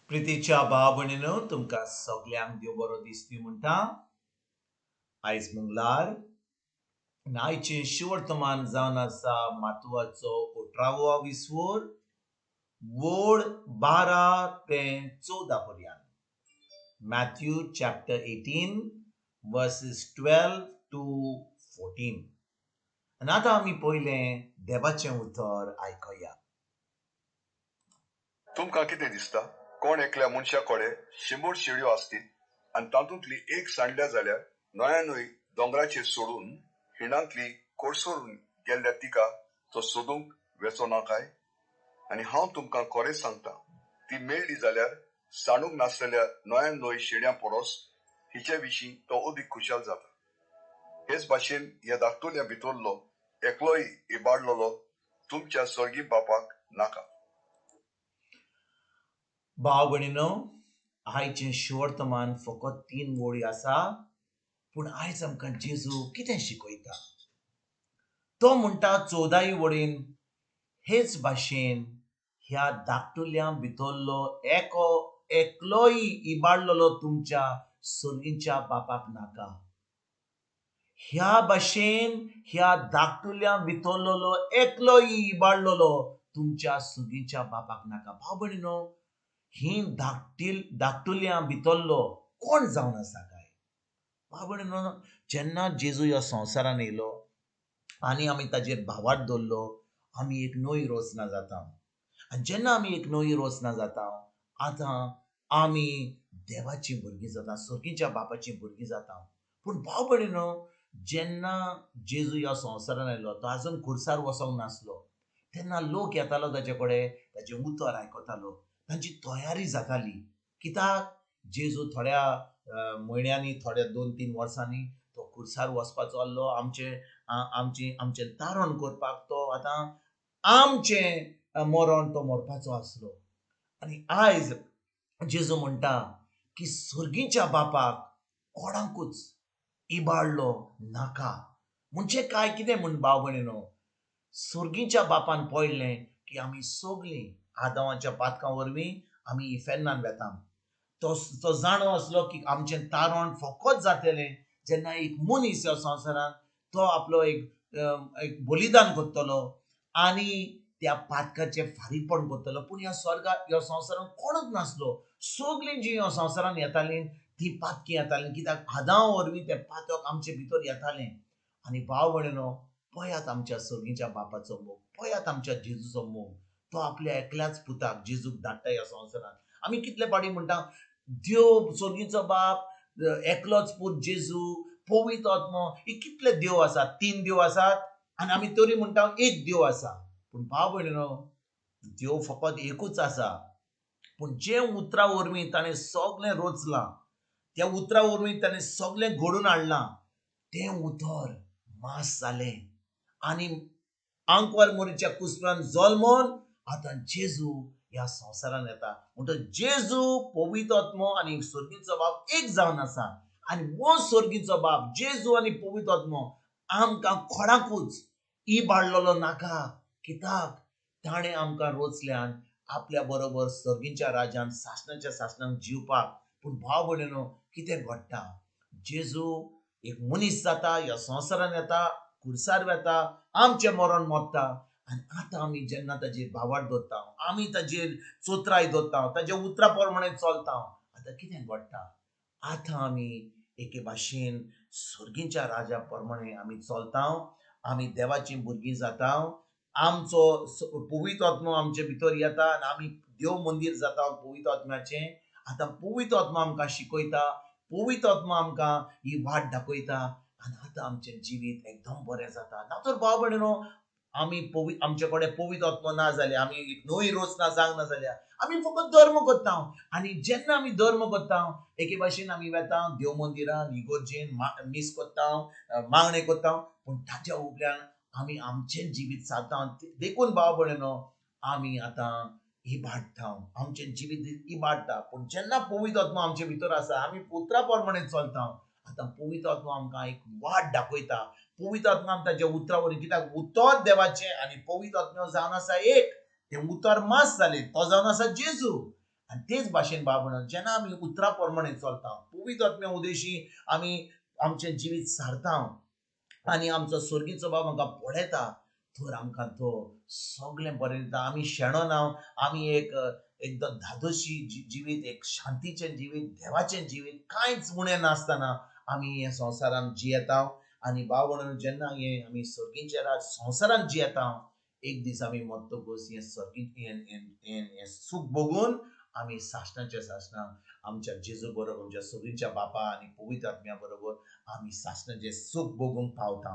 प्रितीच्या भाव भयणीनो, तुमकां सगल्यांक देव बरो दीस दी म्हणटा. आयज मंगळार आनी आयचें शिवर्तमान जावन आसा मातुवाचो अठरावो विस्वोर, वोळ 12 ते 14 पर्यंत. Matthew chapter 18 verses 12 to 14. आनी आतां आमी पयलें देवाचें उतर आयकया. तुमकां कितें दिसता? कोण एकल्या मनशा कडेन 100 शेळयो आसतीत आनी तातूंतली एक सांडल्या जाल्यार न्हंयानूय दोंगराचेर सोडून हिणांतली कोडसरून गेल्ल्या तिका तो सोदूंक वेचो ना काय? आनी हांव तुमकां खरें सांगता, ती मेळ्ळी जाल्यार सांडूंक नासलेल्या 99 शेळयां परस हिचे विशीं तो अदीक खुशाल जाता. हेच भाशेन ह्या धाकटुल्या भितरलो एकलोय इबाडलेलो तुमच्या स्वर्गी बापाक नाका. भाव भयणीनो, आयचें शिवर्तमान फकत 3 वळी आसा, पूण आयज आमकां जेजू कितें शिकयता? तो म्हणटा 14 वळीन, हेच भाशेन ह्या धाकटुल्या भितरलो एकलोय इबाडलेलो तुमच्या सर्गीच्या बापाक नाका. ह्या भाशेन ह्या धाकटुल्या भितरलो एकलोय इबाडलेलो तुमच्या सर्गीच्या बापाक नाका. भाव भयणीनो, ही धाकटुल्या भितरलो कोण जावन आसा काय? भाव भयणीनो, जेन्ना जेजू ह्या संवसारान येयलो आनी आमी ताजेर भावार्थ दवरलो, आमी एक नवी रचना जाता. आनी जेन्ना आमी एक नवी रचना जाता, आतां आमी देवाचीं भुरगीं जाता, सर्गीच्या बापाचीं भुरगीं जाता. पूण भाव भयणीनो, जेन्ना जेजू ह्या संवसारान आयलो, तो आजून खुर्सार वचोंक नासलो, तेन्ना लोक येतालो ताजे कडेन, ताजें उतर आयकतालो, तांची तयारी जाताली. कित्याक जेजू थोड्या म्हयन्यांनी, थोड्या 2-3 वर्सांनी तो खुर्सार वचपाचो आसलो. आमचें तारण करपाक तो आतां आमचें मरण तो मरपाचो आसलो. आनी आयज जेजू म्हणटा की सर्गीच्या बापाक कोणाकूच इबाडलो नाका. म्हणजे काय कितें म्हण भाव भयणीनो, सर्गीच्या बापान पळयलें की आमी सगळीं आदावाच्या पातकां वरवीं आमी इफेर्नान वेता. तो जाणो आसलो की आमचें तारण फकत जातलें जेन्ना एक मनीस ह्या संवसारान तो आपलो एक बलिदान करतलो आनी त्या पातकाचें फारीकपण करतलो. पूण ह्या स्वर्गा ह्या संवसारान कोणूच नासलो. सगळीं जीं ह्या संवसारान येतालीं तीं पातकी येतालीं, कित्याक आदांव वरवीं तें पातक आमचे भितर येतालें. आनी भाव भयणीनो, पळयात आमच्या सर्गीच्या बापाचो मोग, पळयात आमच्या जेजूचो मोग. तो आपल्या एकल्याच पुताक जेजूक धाडटा ह्या संवसारान. आमी कितले फावटी म्हणटा देव सर्गीचो बाप, एकलोच पूत जेजू, पवित्र आत्मो, हे कितले देव आसात? 3 देव आसात आनी आमी तरी म्हणटा एक देव आसा. पूण भाव भयणीनो, देव फकत एकूच आसा. पूण जे उतरा वरवीं ताणें सगळें रचलां, त्या उतरा वरवीं ताणें सगळें घडोवन हाडलां, तें उतर मांस जालें आनी आंकवार मोरीच्या कुसपान जल्मोन आतां जेजू ह्या संवसारान येता. म्हणटच जेजू, पवित्र आत्मो आनी सर्गीचो बाप एक जावन आसा. आनी हो सर्गीचो बाप जेजू आनी पवित्र आत्मो आमकां कोणाकूच इबाडलेलो नाका. कित्याक ताणें आमकां रचल्यान आपल्या बरोबर सर्गीच्या राजान सासणाच्या सासणाक जिवपाक. पूण भाव भयणीनो, कितें घडटा? जेजू एक मनीस जाता, ह्या संवसारान येता, खुर्सार वेता, आमचें मरण मरता. आनी आतां आमी जेन्ना ताजेर भावार्थ दवरता, आमी ताजेर चोत्राय दवरता, ताज्या उतरा प्रमाणे चलता, आतां कितें घडटा? आतां आमी एके भाशेन सर्गीच्या राजा प्रमाणे आमी चलता, आमी देवाचीं भुरगीं जाता, आमचो पवित्र आत्मो आमचे भितर येता आनी आमी देव मंदीर जाता पवित्र आत्म्याचें. आतां पवित्र आत्मो आमकां शिकयता, पवित्र आत्मो आमकां ही वाट दाखयता आनी आतां आमचें जिवीत एकदम बरें जाता. ना तर भाव भयणीनो, आमी आमचे कडेन पवित्र आत्मो ना जाल्यार, आमी एक नवी रचना जावंक ना जाल्यार आमी फकत धर्म करता. आनी जेन्ना आमी धर्म करता, एके भाशेन आमी वेता देव मंदिरान, इगोर्जेन, मीस करता, मागणें करता, पूण ताच्या उपरांत आमी आमचें जिवीत सादता. देखून भाव भयणीनो, आमी आतां इबाडटा, आमचें जिवीत इबाडटा. पूण जेन्ना पवित्र आत्मो आमचे भितर आसा, आमी उतरा प्रमाणे चलता, आतां पवित्र आत्मो आमकां एक वाट दाखयता. पवित्र आत्मा ताच्या उतरा वरवीं, कित्याक उतर देवाचें आनी पवित्र आत्मा जावन आसा एक, तें उतर मांस जालें, तो जावन आसा जेजू. आनी तेच भाशेन बाबा जेन्ना आमी उतरा प्रमाणे चलता, पवित्र आत्म्या उदेशी आमी आमचें जिवीत सारता आनी आमचो स्वर्गीचो बाब आमकां पळयता, तर आमकां तो सगळें बरें दिता. आमी शेणना, आमी एक एकदम धादोशी जिवीत, एक शांतीचें जिवीत, देवाचें जिवीत, कांयच उणें नासतना आमी हे संवसारान जियेता. आनी भाव म्हणून जेन्ना हे आमी सर्गीचें राज संवसारान जियेता, एक दीस आमी मरतकूच हें सर्गी हें सूख भोगून आमी सासणाच्या सासणां आमच्या जेजू बरोबर, आमच्या सर्गीच्या बापा आनी पवित्र आत्म्या बरोबर आमी सासणाचें सूख भोगूंक पावता.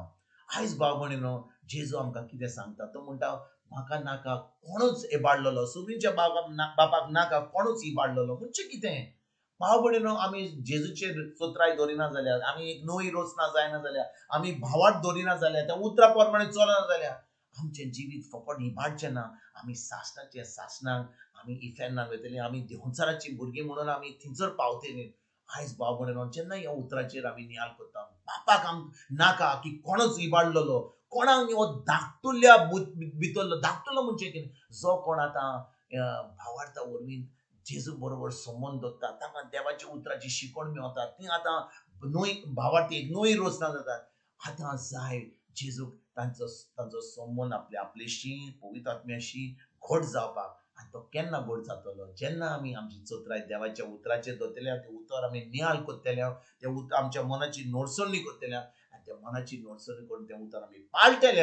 आयज भाव भयणीनो, जेजू आमकां कितें सांगता? तो म्हणटा म्हाका नाका कोणूच इबाडलेलो, सर्गीच्या बापाक नाका कोणूच इबाडलेलो. म्हणजे कितें भाव भयणीनो, आमी जेजूचेर चतुराय दवरिना जाल्यार, आमी एक नवी रचना जायना जाल्यार, आमी भावार्थ दवरिना जाल्यार, त्या उतरा प्रमाणे चलना जाल्यार आमचें जिवीत फकत इबाडचें ना, आमी सासणाचें सासणाक आमी इफेर्नाक वयतलीं. आमी देंवचाराचीं भुरगीं म्हणून आमी थंयसर पावतलीं. आयज भाव भयणीनो, जेन्ना ह्या उतराचेर आमी नियाळ करता, बापाक आमकां नाका की कोणूच इबाडलेलो, कोणाक हो धाकटुल्या भितरलो, धाकटुलो म्हणजे कितें, जो कोण आतां भावार्था वरवीं जेजू बरोबर संबंद दवरता, तांकां देवाच्या उतराची शिकवण मेवता, ती आतां नवी भावार्थी एक नवी रचना जाता. आतां जाय जेजूक तांचो तांचो संबंद आपल्या आपल्याशी पवित्र आत्म्याशी घट जावपाक. आनी तो केन्ना घट जातलो? जेन्ना आमी आमची चतुराय देवाच्या उतराचेर दवरतले, तें उतर आमी नियाळ करतले, तें उतर आमच्या मनाची नोडसणी करतले आनी त्या मनाची नोडसणी करून तें उतर आमी पाळटले.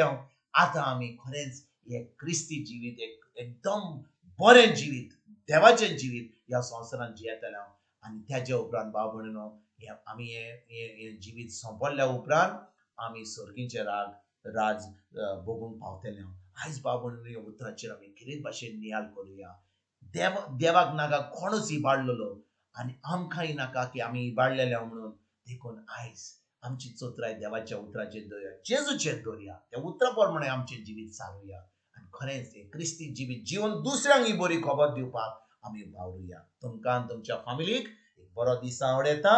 आतां आमी खरेंच हें क्रिस्ती जिवीत, एक एकदम बरें जिवीत, देवाचें जिवीत ह्या संवसारांत जियेतले. आनी त्याच्या उपरांत भाव भयणीनो, हें आमी हें जिवीत सोंपल्या उपरांत आमी सर्गीचें राज भोगूंक पावतले. आयज भाव भयणीनो, ह्या उतराचेर आमी खेरीत भाशेन नियाळ करुया. देवाक नाका कोणूच इबाडलेलो आनी आमकांय नाका की आमी इबाडलेले म्हणून. देखून आयज आमची चतुराय देवाच्या उतराचेर दवरुया, जेजूचेर दवरुया, त्या उतरा प्रमाणे आमचें जिवीत सारुया आनी खरेंच हें क्रिस्ती जिवीत जिवन दुसऱ्यांक ही बरी खबर दिवपाक आमी वावरुया. तुमकां आनी तुमच्या फामिलीक एक बरो दीस आवडटा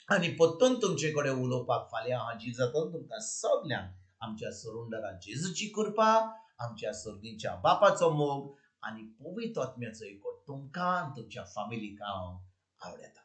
आनी परतून तुमचे कडेन उलोवपाक फाल्यां हाजीर जातलो. तुमकां सगल्यांक आमच्या सरुंडरा जेजूची कृपा, आमच्या सर्गीच्या बापाचो मोग आनी पवित्र आत्म्याचो एकवट तुमकां आनी तुमच्या फामिलीक हांव आवडटा.